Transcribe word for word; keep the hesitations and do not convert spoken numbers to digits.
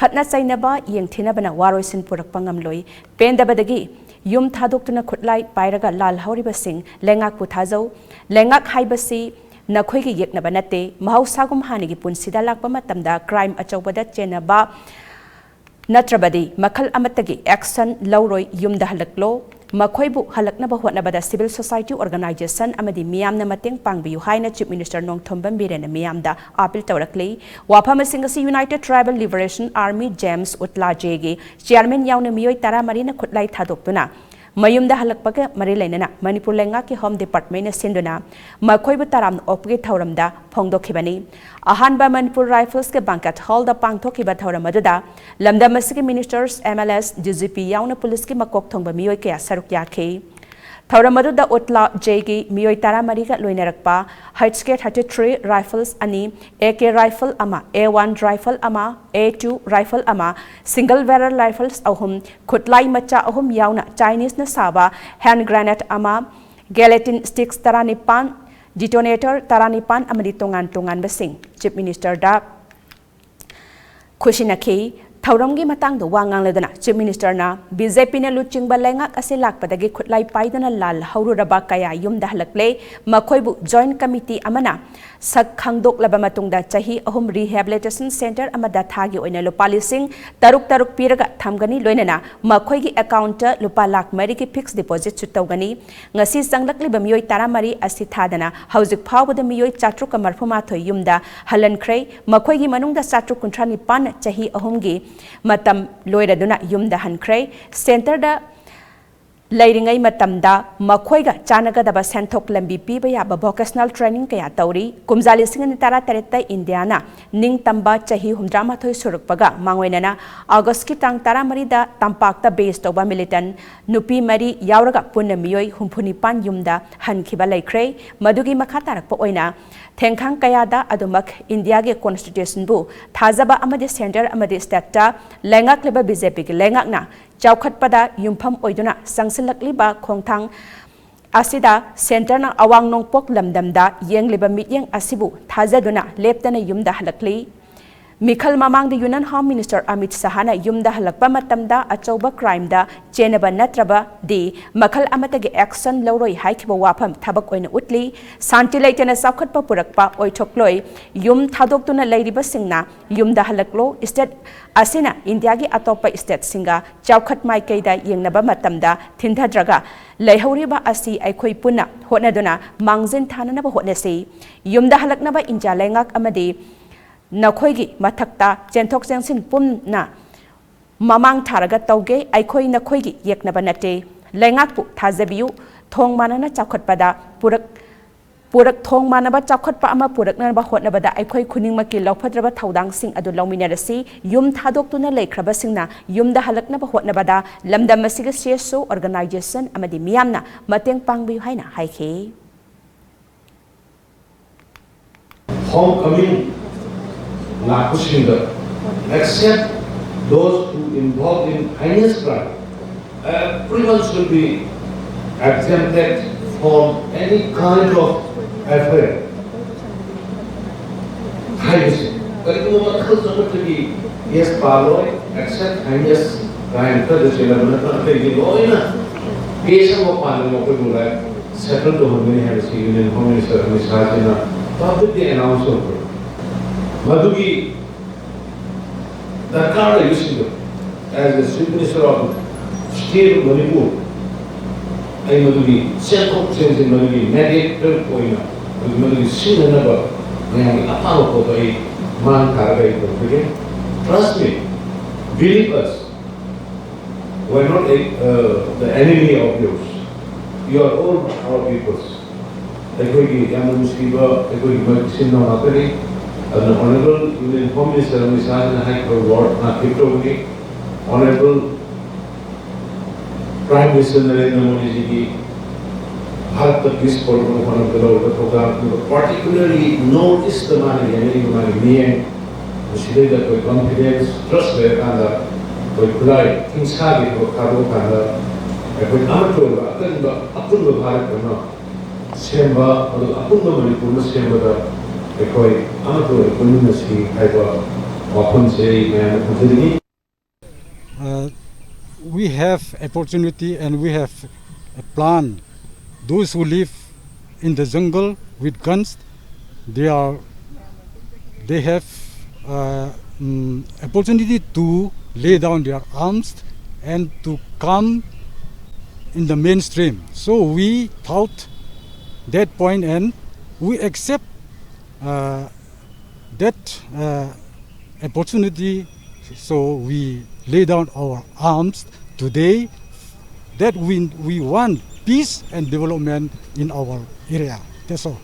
ꯈꯠꯅ ꯆꯩꯅꯕ, ꯌꯦꯡꯊꯤꯅꯕꯅ ꯋꯥꯔꯣꯏꯁꯤꯟ ꯄꯨꯔꯛꯄ ꯉꯝꯂꯣꯏ꯫ ꯄꯦꯟꯗꯕꯗꯒꯤ ꯌꯨꯝ ꯊꯥꯗꯣꯛꯇꯨꯅ ꯈꯨꯠꯂꯥꯏ ꯄꯥꯏꯔꯒ ꯂꯥꯜꯍꯧꯔꯤꯕꯁꯤꯡ ꯂꯩꯉꯥꯛꯄꯨ ꯊꯥꯖꯧ꯫ ꯂꯩꯉꯥꯛ ꯍꯥꯏꯕꯁꯤ ꯅꯈꯣꯏꯒꯤ ꯌꯦꯛꯅꯕ ꯅꯠꯇꯦ꯫ ꯃꯍꯧꯁꯥꯒꯨꯝ ꯍꯥꯟꯅꯒꯤ ꯄꯨꯟꯁꯤꯗ ꯂꯥꯛꯄ ꯃꯇꯝꯗ crime ꯑꯆꯧꯕꯗ ꯆꯦꯟꯅꯕ ꯅꯠꯇ꯭ꯔꯕꯗꯤ ꯃꯈꯜ ꯑꯃꯠꯇꯒꯤ action ꯂꯧꯔꯣꯏ꯫ ꯌꯨꯝꯗ ꯍꯜꯂꯛꯂꯣ꯫ ꯃꯈꯣꯏꯕꯨ ꯍꯜꯂꯛꯅꯕ ꯍꯣꯠꯅꯕꯗ civil society organization ꯑꯃꯗꯤ ꯃꯤꯌꯥꯝꯅ ꯃꯇꯦꯡ ꯄꯥꯡꯕꯤꯌꯨ ꯍꯥꯏꯅ Chief Minister ꯅꯣꯡꯊꯣꯝꯕꯝ ꯕꯤꯔꯦꯟꯅ ꯃꯤꯌꯥꯝꯗ appeal ꯇꯧꯔꯛꯂꯤ꯫ ꯋꯥꯐꯝ ꯑꯁꯤꯡ ꯑꯁꯤ United Tribal Liberation Army, JAMS, UTLA-J ꯒꯤ chairman ꯌꯥꯎꯅ ꯃꯤꯑꯣꯏ ꯇꯔꯥꯃꯔꯤꯅ ꯈꯨꯠꯂꯥꯏ ꯊꯥꯗꯣꯛꯇꯨꯅ ꯃꯌꯨꯝꯗ ꯍꯜꯂꯛꯄꯒ ꯃꯔꯤ ꯂꯩꯅꯅ ꯃꯅꯤꯄꯨꯔ ꯂꯩꯉꯥꯛꯀꯤ Home Department ꯅ ꯁꯤꯟꯗꯨꯅ ꯃꯈꯣꯏꯕꯨ ꯇꯔꯥꯝꯅ ꯑꯣꯛꯄꯒꯤ ꯊꯧꯔꯝꯗ ꯐꯣꯡꯗꯣꯛꯈꯤꯕꯅꯤ꯫ ꯑꯍꯥꯟꯕ ꯃꯅꯤꯄꯨꯔ Rifles ꯀꯤ banquet hall ꯗ ꯄꯥꯡꯊꯣꯛꯈꯤꯕ ꯊꯧꯔꯝ ꯑꯗꯨꯗ ꯂꯝꯗꯝ ꯑꯁꯤꯒꯤ ministers, MLAs, DGP ꯌꯥꯎꯅ ꯄꯨꯂꯤꯁꯀꯤ ꯃꯀꯣꯛ ꯊꯣꯡꯕ ꯃꯤꯑꯣꯏ ꯀꯌꯥ ꯁꯔꯨꯛ ꯌꯥꯈꯤ꯫ ꯊꯧꯔꯝ ꯑꯗꯨꯗ UTLA-J ꯒꯤ ꯃꯤꯑꯣꯏ ꯇꯔꯥꯃꯔꯤꯒ ꯂꯣꯏꯅꯔꯛꯄ HK thirty-three rifles ꯑꯅꯤ, AK rifle ꯑꯃ, A one rifle ꯑꯃ, A two rifle ꯑꯃ, single barrel rifles ꯑꯍꯨꯝ, ꯈꯨꯠꯂꯥꯏ ꯃꯆꯥ ꯑꯍꯨꯝ ꯌꯥꯎꯅ Chinese ꯅ ꯁꯥꯕ hand grenade ꯑꯃ, gelatin sticks ꯇꯔꯥꯅꯤꯄꯥꯟ, detonator ꯇꯔꯥꯅꯤꯄꯥꯟ ꯑꯃꯗꯤ ꯇꯣꯉꯥꯟ ꯇꯣꯉꯥꯟꯕꯁꯤꯡ Chief Minister ꯗ ꯈꯨꯠꯁꯤꯟꯅꯈꯤ꯫ ꯊꯧꯔꯝꯒꯤ ꯃꯇꯥꯡꯗ ꯋꯥ ꯉꯥꯡꯂꯗꯨꯅ Chief Minister ꯅ BJP ꯅ ꯂꯨꯆꯤꯡꯕ ꯂꯩꯉꯥꯛ ꯑꯁꯤ ꯂꯥꯛꯄꯗꯒꯤ ꯈꯨꯠꯂꯥꯏ ꯄꯥꯏꯗꯨꯅ ꯂꯥꯜ ꯍꯧꯔꯨꯔꯕ ꯀꯌꯥ ꯌꯨꯝꯗ ꯍꯜꯂꯛꯂꯦ꯫ ꯃꯈꯣꯏꯕꯨ Joint Committee ꯑꯃꯅ ꯁꯛ ꯈꯪꯗꯣꯛꯂꯕ ꯃꯇꯨꯡꯗ ꯆꯍꯤ ꯑꯍꯨꯝ rehabilitation center ꯑꯃꯗ ꯊꯥꯒꯤ ꯑꯣꯏꯅ ꯂꯨꯄꯥ ꯂꯤꯁꯤꯡ ꯇꯔꯨꯛ ꯇꯔꯨꯛ ꯄꯤꯔꯒ ꯊꯝꯒꯅꯤ, ꯂꯣꯏꯅꯅ ꯃꯈꯣꯏꯒꯤ account ꯇ ꯂꯨꯄꯥ ꯂꯥꯈ ꯃꯔꯤꯒꯤ fixed deposit ꯁꯨ ꯇꯧꯒꯅꯤ꯫ ꯉꯁꯤ ꯆꯪꯂꯛꯂꯤꯕ ꯃꯤꯑꯣꯏ ꯇꯔꯥꯃꯔꯤ ꯑꯁꯤ ꯊꯥꯗꯅ ꯍꯧꯖꯤꯛ ꯐꯥꯎꯕꯗ ꯃꯤꯑꯣꯏ ꯆꯥꯇ꯭ꯔꯨꯛꯀ ꯃꯔꯐꯨ ꯃꯥꯊꯣꯏ ꯌꯨꯝꯗ ꯍꯜꯍꯟꯈ꯭ꯔꯦ꯫ ꯃꯈꯣꯏꯒꯤ ꯃꯅꯨꯡꯗ ꯆꯥꯇ꯭ꯔꯨꯛ ꯀꯨꯟꯊ꯭ꯔꯥ ꯅꯤꯄꯥꯟ ꯆꯍꯤ ꯑꯍꯨꯝꯒꯤ ꯃꯇꯝ ꯂꯣꯏꯔꯗꯨꯅ ꯌꯨꯝꯗ ꯍꯟꯈ꯭ꯔꯦ꯫ Center ꯗ ꯂꯩꯔꯤꯉꯩ ꯃꯇꯝꯗ ꯃꯈꯣꯏꯒ ꯆꯥꯟꯅꯒꯗꯕ ꯁꯦꯟꯊꯣꯛ ꯂꯝꯕꯤ ꯄꯤꯕ ꯌꯥꯕ vocational training ꯀꯌꯥ ꯇꯧꯔꯤ꯫ ꯀꯨꯝꯖꯥ ꯂꯤꯁꯤꯡ ꯑꯅꯤ ꯇꯔꯥꯇꯔꯦꯠꯇ ꯏꯟꯗꯤꯌꯥꯅ ꯅꯤꯡꯇꯝꯕ ꯆꯍꯤ ꯍꯨꯝꯗ꯭ꯔꯥꯃꯥꯊꯣꯏ ꯁꯨꯔꯛꯄꯒ ꯃꯥꯡꯑꯣꯏꯅꯅ August ꯀꯤ ꯇꯥꯡ ꯇꯔꯥꯃꯔꯤꯗ ꯇꯝꯄꯥꯛꯇ base ꯇꯧꯕ militant ꯅꯨꯄꯤ ꯃꯔꯤ ꯌꯥꯎꯔꯒ ꯄꯨꯟꯅ ꯃꯤꯑꯣꯏ ꯍꯨꯝꯐꯨ ꯅꯤꯄꯥꯟ ꯌꯨꯝꯗ ꯍꯟꯈꯤꯕ ꯂꯩꯈ꯭ꯔꯦ꯫ ꯃꯗꯨꯒꯤ ꯃꯈꯥ ꯇꯥꯔꯛꯄ ꯑꯣꯏꯅ ꯊꯦꯡꯈꯥꯡ ꯀꯌꯥꯗ ꯑꯗꯨꯃꯛ ꯏꯟꯗꯤꯌꯥꯒꯤ constitution ꯕꯨ ꯊꯥꯖꯕ ꯑꯃꯗꯤ center ꯑꯃꯗꯤ state ꯇ ꯂꯩꯉꯥꯛꯂꯤꯕ BJP ꯒꯤ ꯂꯩꯉꯥꯛꯅ ꯆꯥꯎꯈꯠꯄꯗ ꯌꯨꯝꯐꯝ ꯑꯣꯏꯗꯨꯅ ꯆꯪꯁꯤꯜꯂꯛꯂꯤꯕ ꯈꯣꯡꯊꯥꯡ ꯑꯁꯤꯗ center ꯅ ꯑꯋꯥꯡ ꯅꯣꯡꯄꯣꯛ ꯂꯝꯗꯝꯗ ꯌꯦꯡꯂꯤꯕ ꯃꯤꯠꯌꯦꯡ ꯑꯁꯤꯕꯨ ꯊꯥꯖꯗꯨꯅ ꯂꯦꯞꯇꯅ ꯌꯨꯝꯗ ꯍꯜꯂꯛꯂꯤ꯫ ꯃꯤꯈꯜ ꯃꯃꯥꯡꯗ Union Home Minister Amit Shahꯅ ꯌꯨꯝꯗ ꯍꯜꯂꯛꯄ ꯃꯇꯝꯗ ꯑꯆꯧꯕ crimeꯗ ꯆꯦꯟꯅꯕ ꯅꯠꯇ꯭ꯔꯕꯗꯤ ꯃꯈꯜ ꯑꯃꯠꯇꯒꯤ action ꯂꯧꯔꯣꯏ ꯍꯥꯏꯈꯤꯕ ꯋꯥꯐꯝ ꯊꯕꯛ ꯑꯣꯏꯅ ꯎꯠꯂꯤ꯫ ꯁꯥꯟꯇꯤ ꯂꯩꯇꯅ ꯆꯥꯎꯈꯠꯄ ꯄꯨꯔꯛꯄ ꯑꯣꯏꯊꯣꯛꯂꯣꯏ꯫ ꯌꯨꯝ ꯊꯥꯗꯣꯛꯇꯨꯅ ꯂꯩꯔꯤꯕꯁꯤꯡꯅ ꯌꯨꯝꯗ ꯍꯜꯂꯛꯂꯣ꯫ State ꯑꯁꯤꯅ ꯏꯟꯗꯤꯌꯥꯒꯤ ꯑꯇꯣꯞꯄ stateꯁꯤꯡꯒ ꯆꯥꯎꯈꯠ ꯃꯥꯏꯀꯩꯗ ꯌꯦꯡꯅꯕ ꯃꯇꯝꯗ ꯊꯤꯟꯊꯗ꯭ꯔꯒ ꯂꯩꯍꯧꯔꯤꯕ ꯑꯁꯤ ꯑꯩꯈꯣꯏ ꯄꯨꯟꯅ ꯍꯣꯠꯅꯗꯨꯅ ꯃꯥꯡꯖꯤꯟ ꯊꯥꯅꯅꯕ ꯍꯣꯠꯅꯁꯤ꯫ ꯌꯨꯝꯗ ꯍꯜꯂꯛꯅꯕ ꯏꯟꯗꯤꯌꯥ ꯂꯩꯉꯥꯛ ꯑꯃꯗꯤ ꯅꯈꯣꯏꯒꯤ ꯃꯊꯛꯇ ꯆꯦꯟꯊꯣꯛ ꯆꯦꯟꯁꯤꯟ ꯄꯨꯟꯅ ꯃꯃꯥꯡ ꯊꯥꯔꯒ ꯇꯧꯒꯦ꯫ ꯑꯩꯈꯣꯏ ꯅꯈꯣꯏꯒꯤ ꯌꯦꯛꯅꯕ ꯅꯠꯇꯦ꯫ ꯂꯩꯉꯥꯛꯄꯨ ꯊꯥꯖꯕꯤꯌꯨ꯫ ꯊꯣꯡ ꯃꯥꯟꯅꯅ ꯆꯥꯎꯈꯠꯄꯗ ꯄꯨꯔꯛ ꯄꯨꯔꯛ ꯊꯣꯡ ꯃꯥꯟꯅꯕ ꯆꯥꯎꯈꯠꯄ ꯑꯃ ꯄꯨꯔꯛꯅꯕ ꯍꯣꯠꯅꯕꯗ ꯑꯩꯈꯣꯏ ꯈꯨꯗꯤꯡꯃꯛꯀꯤ ꯂꯧꯐꯗ꯭ꯔꯕ ꯊꯧꯗꯥꯡꯁꯤꯡ ꯑꯗꯨ ꯂꯧꯃꯤꯟꯅꯔꯁꯤ꯫ ꯌꯨꯝ ꯊꯥꯗꯣꯛꯇꯨꯅ ꯂꯩꯈ꯭ꯔꯕꯁꯤꯡꯅ ꯌꯨꯝꯗ ꯍꯜꯂꯛꯅꯕ ꯍꯣꯠꯅꯕꯗ ꯂꯝꯗꯝ ꯑꯁꯤꯒꯤ CSO organization ꯑꯃꯗꯤ ꯃꯤꯌꯥꯝꯅ ꯃꯇꯦꯡ ꯄꯥꯡꯕꯤꯌꯨ ꯍꯥꯏꯅ ꯍꯥꯏꯈꯤ꯫ Homecoming ꯂꯥꯛꯄꯁꯤꯡꯗ, except those who involved in heinous crime, everyone should be exempted from any kind of affair ꯍꯥꯏꯕꯁꯦ꯫ ꯀꯔꯤꯒꯨꯝꯕ ꯃꯈꯜ ꯑꯃꯠꯇꯒꯤ case ꯄꯥꯜꯂꯣꯏ, except heinous crime ꯈꯔꯗ ꯆꯦꯜꯂꯝꯕ ꯅꯠꯇꯅ ꯑꯇꯩꯗꯤ ꯂꯣꯏꯅ case ꯑꯃ ꯄꯥꯟꯗꯅ ꯃꯈꯣꯏꯕꯨ ꯂꯥꯏ settle ꯇꯧꯍꯟꯒꯅꯤ ꯍꯥꯏꯕꯁꯤ Union Home Minister Amit ꯁꯥꯍꯁꯤꯅ publicly announce ꯇꯧꯈ꯭ꯔꯦ꯫ ꯃꯗꯨꯒꯤ ꯗꯔꯀꯥꯔ ꯂꯩꯕꯁꯤꯡꯗꯣ, as the Chief Minister of State of Manipur, ꯑꯩ ꯃꯗꯨꯒꯤ ꯆꯦꯟꯊꯣꯛ ꯆꯦꯟꯁꯤꯟ, ꯃꯗꯨꯒꯤ mediator ꯑꯣꯏꯅ, ꯃꯗꯨꯒꯤ ꯁꯤꯖꯤꯟꯅꯅꯕ ꯃꯌꯥꯝꯒꯤ ꯑꯄꯥꯝꯕ ꯄꯣꯠꯇꯣ ꯑꯩ ꯃꯥꯡ ꯊꯥꯔꯒ ꯑꯩ ꯇꯧꯖꯒꯦ꯫ Trust me, believe us, we are not a, uh, the enemy of yours. You are all our peoples. ꯑꯩꯈꯣꯏꯒꯤ ꯌꯥꯝꯅ ꯅꯨꯡꯁꯤꯕ ꯑꯩꯈꯣꯏꯒꯤ ꯃꯔꯨꯞ ꯏꯆꯤꯟ ꯏꯅꯥꯎ ꯉꯥꯛꯇꯅꯤ꯫ ꯑꯗꯨꯅ Honourable Union Home Minister Amit ꯁꯥꯍꯅ ꯍꯥꯏꯈꯤꯕ word ꯉꯥꯛꯄꯤꯔꯛꯇꯧꯕꯅꯤ꯫ Honourable Prime Minister Narendra ꯃꯣꯗꯤꯖꯤꯒꯤ ꯚꯥꯔꯠꯇ peace ꯄꯨꯔꯛꯅꯕ ꯍꯣꯠꯅꯕꯗ ꯂꯧꯔꯤꯕ ꯊꯧꯗꯥꯡ ꯑꯗꯨꯒ particularly North East ꯇ ꯃꯥꯅ ꯌꯦꯡꯂꯛꯏꯕ ꯃꯥꯒꯤ ꯃꯤꯠꯌꯦꯡ, ꯃꯁꯤꯗꯩꯗ ꯑꯩꯈꯣꯏ confidence, trust ꯂꯩꯔꯀꯥꯟꯗ ꯑꯩꯈꯣꯏ ꯈꯨꯠꯂꯥꯏ ꯍꯤꯡꯁꯥꯒꯤ ꯊꯕꯛ ꯊꯥꯗꯣꯛꯑꯀꯥꯟꯗ ꯑꯩꯈꯣꯏ ꯑꯃꯠꯇ ꯑꯣꯏꯕ ꯑꯀꯟꯕ ꯑꯄꯨꯟꯕ ꯚꯥꯔꯠ ꯑꯃ ꯁꯦꯝꯕ, ꯑꯗꯨꯒ ꯑꯄꯨꯟꯕ ꯃꯅꯤꯄꯨꯔ ꯑꯃ ꯁꯦꯝꯕꯗ ꯑꯩꯈꯣꯏ ꯑꯃꯠꯇ ꯑꯣꯏꯅ ꯄꯨꯟꯃꯤꯟꯅꯁꯤ ꯍꯥꯏꯕ ꯋꯥꯐꯝꯁꯦ ꯑꯩ ꯃꯌꯥꯝꯗ ꯊꯝꯖꯅꯤꯡꯉꯤ꯫ Uh, we have opportunity and we have a plan. Those who live in the jungle with guns, they are they have uh, mm, opportunity to lay down their arms and to come in the mainstream. So we thought that point and we accept uh, that uh, opportunity. So we lay down our arms today that we, we want peace and development in our area. That's all.